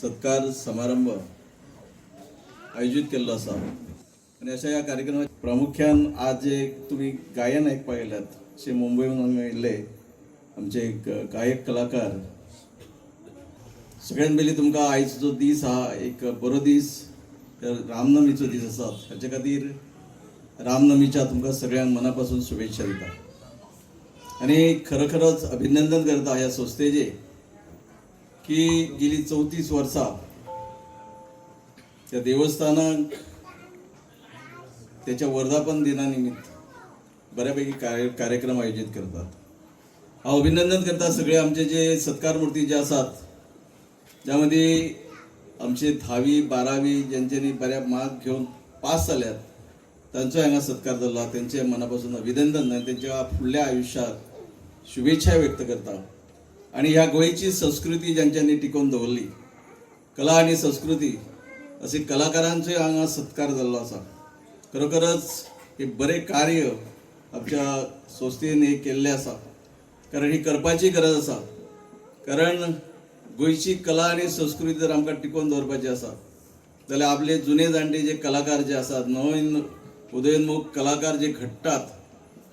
सत्कार समारंभ आयोजीत केल्लो आसा आनी अशा ह्या कार्यक्रमात प्रामुख्यान आज जे तुमी गायन आयकपाक आयल्यात अशे मुंबयहून हांगा आयिल्ले आमचे एक गायक कलाकार. सगळ्यात पयलीं तुमकां आयज जो दीस आहा, एक बरो दीस, रामनमीचो दीस आसा, हाचे खातीर रामनमीच्या तुमकां सगळ्यांक मना पासून शुभेच्छा दिता आनी खरोखरच अभिनंदन करता ह्या संस्थेचे की गेली 34 वर्सां त्या देवस्थानाक त्याच्या वर्धापन दिनानिमित्त बऱ्यापैकी कार्यक्रम आयोजित करतात. हांव अभिनंदन करता सगळे आमचे जे सत्कार मूर्ती जे आसात, ज्यामध्ये आमचे 10वी 12वी ज्यांच्यानी बऱ्या मार्क घेवन पास जाल्यात, तांचो हांगा सत्कार जाल्लो. तेंचे मनापासून अभिनंदन आनी तेंच्या फुडल्या आयुष्यात शुभेच्छा व्यक्त करता. आणि ह्या गोंयची संस्कृती ज्यांच्यानी टिकोवन दवरली, कला आनी संस्कृती, असे कलाकारांचोय हांगा सत्कार जाल्लो आसा. खरोखरच हे बरें कार्य आमच्या संस्थेन हे केल्लें आसा, कारण ही करपाची गरज आसा. कारण गोंयची कला आनी संस्कृती जर आमकां टिकोवन दवरपाची आसा जाल्यार आपले जुने जाणटे जे कलाकार जे आसात, नवीन उदयोन्मुख कलाकार जे घडटात,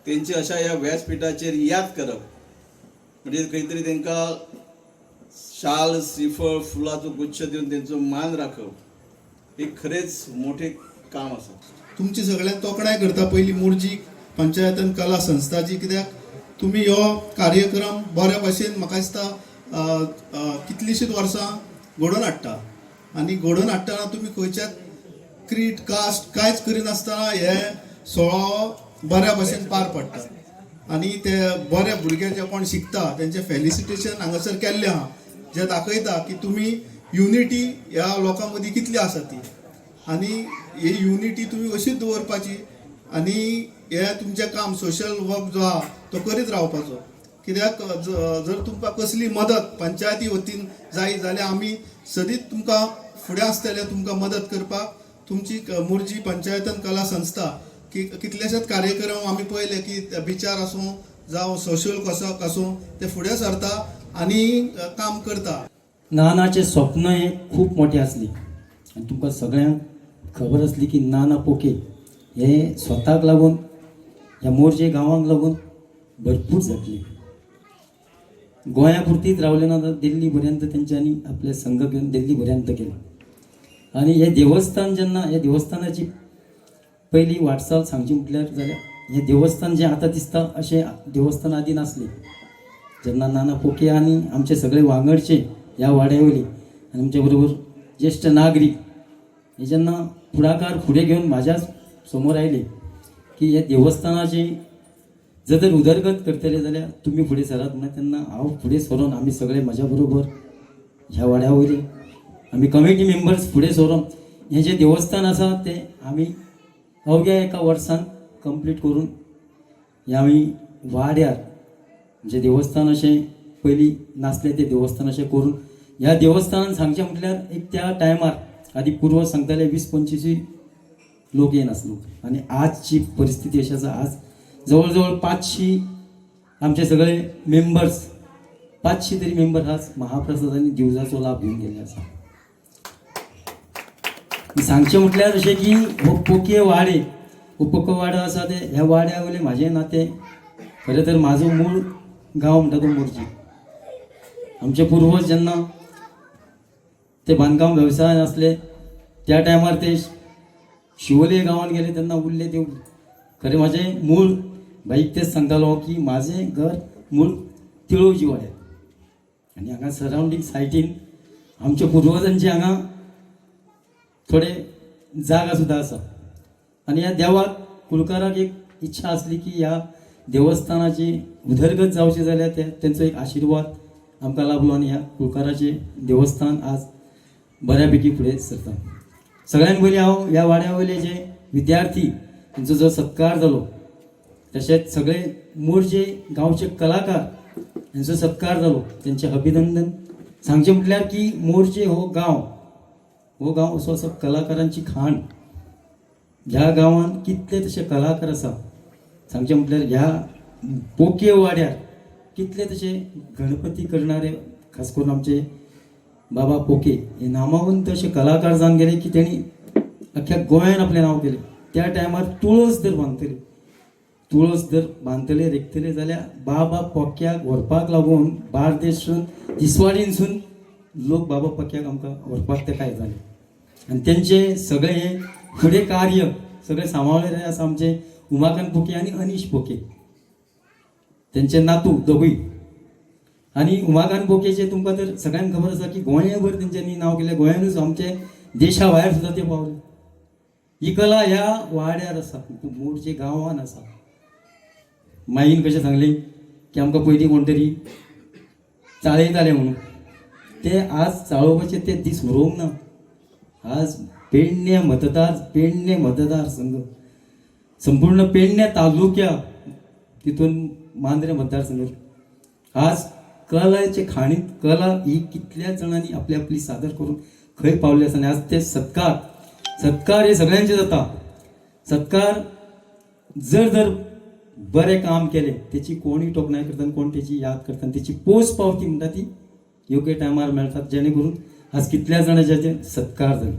तेंचे अशा ह्या व्यासपीठाचेर याद करप म्हणजे खंय तरी तांकां शाल, श्रीफळ, फुलाचो गुच्छ दिवन तेंचो मान राखप हे खरेंच मोठें काम आसा. तुमची सगळ्यांक तोखणाय करता पयली मोरजी पंचायतन कला संस्थाची, कित्याक तुमी हो कार्यक्रम बऱ्या भशेन म्हाका दिसता अ, अ, कितलींशींच वर्सां घडोवन हाडटा आनी घडोवन हाडटना तुमी खंयच्याच क्रीड, कास्ट कांयच करिनासतना हे सुवाळो बऱ्या भशेन पार पडटा. आनी ते बऱ्या भुरगे जे कोण शिकता तेंचे फेलिसिटेशन हांगासर केल्लें आहा, जे दाखयता की तुमी युनिटी ह्या लोकां मदीं कितली आसा ती. आनी ही युनिटी तुमी अशीच दवरपाची आनी हे तुमचें काम, सोशल वर्क जो आहा तो करीत रावपाचो, कित्याक जर तुमकां कसली मदत पंचायती वतीन जाय जाल्यार आमी सदींच तुमकां फुडें आसतले तुमकां मदत करपाक. तुमची मोरजी पंचायतन कला संस्था की कितलेशेच कार्यक्रम आमी पळयले की बिचार आसूं जावं सोशल कसो आसूं, ते फुडें सरता आनी काम करता. नानाचें स्वप्न हें खूब मोठें आसलें आनी तुमकां सगळ्यांक खबर आसली की नाना पोके हे स्वताक लागून, ह्या मोरजे गांवांक लागून भरपूर झटले. गोंया पुरतीच रावले ना तर दिल्ली पर्यंत तेंच्यांनी आपले संघ घेवन दिल्ली पर्यंत गेले. आनी हें देवस्थान जेन्ना, ह्या देवस्थानाची पयली वाटचाल सांगची म्हटल्यार जाल्यार, हें देवस्थान जें आतां दिसता अशें देवस्थान आदी नासलें. जेन्ना नाना पोके आनी आमचे सगळे वांगडचे ह्या वाड्या वयले आनी आमचे बरोबर ज्येश्ठ नागरीक हे जेन्ना फुडाकार फुडें घेवन म्हाज्या समोर आयले की हे देवस्थानाची जर तर उदरगत करतले जाल्यार तुमी फुडें सरात म्हणून, तेन्ना हांव फुडें सरोन आमी सगळे म्हाज्या बरोबर ह्या वाड्या वयले आमी कमिटी मेंबर्स फुडें सरोन हें जें देवस्थान आसा तें आमी अवघ्या एका वर्सान कंप्लीट करून हें आमी वाड्यार जें देवस्थान अशें पयलीं नासलें तें देवस्थान अशें करून, ह्या देवस्थानान सांगचें म्हटल्यार एक त्या टायमार आदी पुर्वज सांगताले 20-25 लोक येनासलो आनी आजची परिस्थिती अशी आसा, आज जवळ जवळ 500 आमचे सगळे मेंबर्स, 500 तरी मेंबर आज महाप्रसाद आनी दिवजाचो लाभ घेवन गेल्ले आसा. सांगचें म्हटल्यार अशें की हो पोके वाडे, हो पोको वाडो आसा ते ह्या वाड्या वयलें म्हाजें नातें, खरें तर म्हाजो मूळ गांव म्हणटा तो मोरजी. आमचे पुर्वज जेन्ना ते बांदकाम वेवसायान आसले, त्या टायमार ते शिवोले गांवान गेले तेन्ना उरले ते उरले. खरें म्हाजें मूळ, भाईक तेच सांगतालो की म्हाजें घर मूळ तिळोजी वाड्यार आनी हांगा सरावंडींग सायटीन आमच्या पुर्वजांची हांगा थोडे जागा सुद्दां आसा. आनी ह्या देवाक, कुळकाराक एक इच्छा आसली की ह्या देवस्थानाची उदरगत जावची जाल्यार ते तेंचो एक आशिर्वाद आमकां लाभलो आनी ह्या कुळकाराचें देवस्थान आज बऱ्यापैकी फुडें सरता. सगळ्यान पयलीं हांव ह्या वाड्या वयले जे विद्यार्थी तेंचो जो सत्कार जालो, तशेंच सगळे मोरजे गांवचे कलाकार हेंचो सत्कार जालो, तेंचें अभिनंदन. सांगचें म्हटल्यार की मोरजे हो गांव, हो गांव असो आसा कलाकारांची खाण. ह्या गांवांत कितले तशे कलाकार आसा. सांगचें म्हटल्यार ह्या पोके वाड्यार कितले तशे गणपती करणारे, खास करून आमचे बाबा पोके हे नामावंत अशे कलाकार जावन गेले की तेणी अख्ख्या गोंयान आपलें नांव केलें. त्या टायमार तुळस जर बांदतली, तुळस जर बांदतले रेखतले जाल्यार बाबा पोक्याक व्हरपाक लागून बार्देसून तिसवाडीनसून लोक बाबा पोक्याक आमकां व्हरपाक ते काय जाले. आनी तेंचे सगळे हे फुडें कार्य सगळे सांबाळलेले आसा आमचे उमाकांत पोके आनी अनीश पोके, तेंचे नातू दोगूय. आनी उमाकांत पोकेचे तुमकां तर सगळ्यांक खबर आसा की गोंयभर तेंच्यांनी नांव केलें, गोंयानूच आमचे देशा भायर सुद्दां ते पावले. ही कला ह्या वाड्यार आसा, मोरजे गांवान आसा. माईन कशें सांगलें की आमकां पयलीं कोण तरी चाळयताले म्हणून, ते आज चाळोवपाचे ते दीस उरोवंक ना. आज पेडणे मतदार, पेडणे मतदारसंघ, संपूर्ण पेडणे तालुक्या तितून मांद्रे मतदारसंघ आज कलाचे खाणीत कला ही कितल्या जाणांनी आपली आपली सादर करून खंय पावले आसा. आनी आज ते सत्कार, सत्कार हे सगळ्यांचे जाता. सत्कार जर जर बरें काम केलें तेची कोणूय तोखणाय करता आनी कोण तेची याद करता आनी तेची पोच पावती म्हणटा ती योग्य टायमार मेळटा, जेणे करून आज कितल्या जाणांचे सत्कार जाले.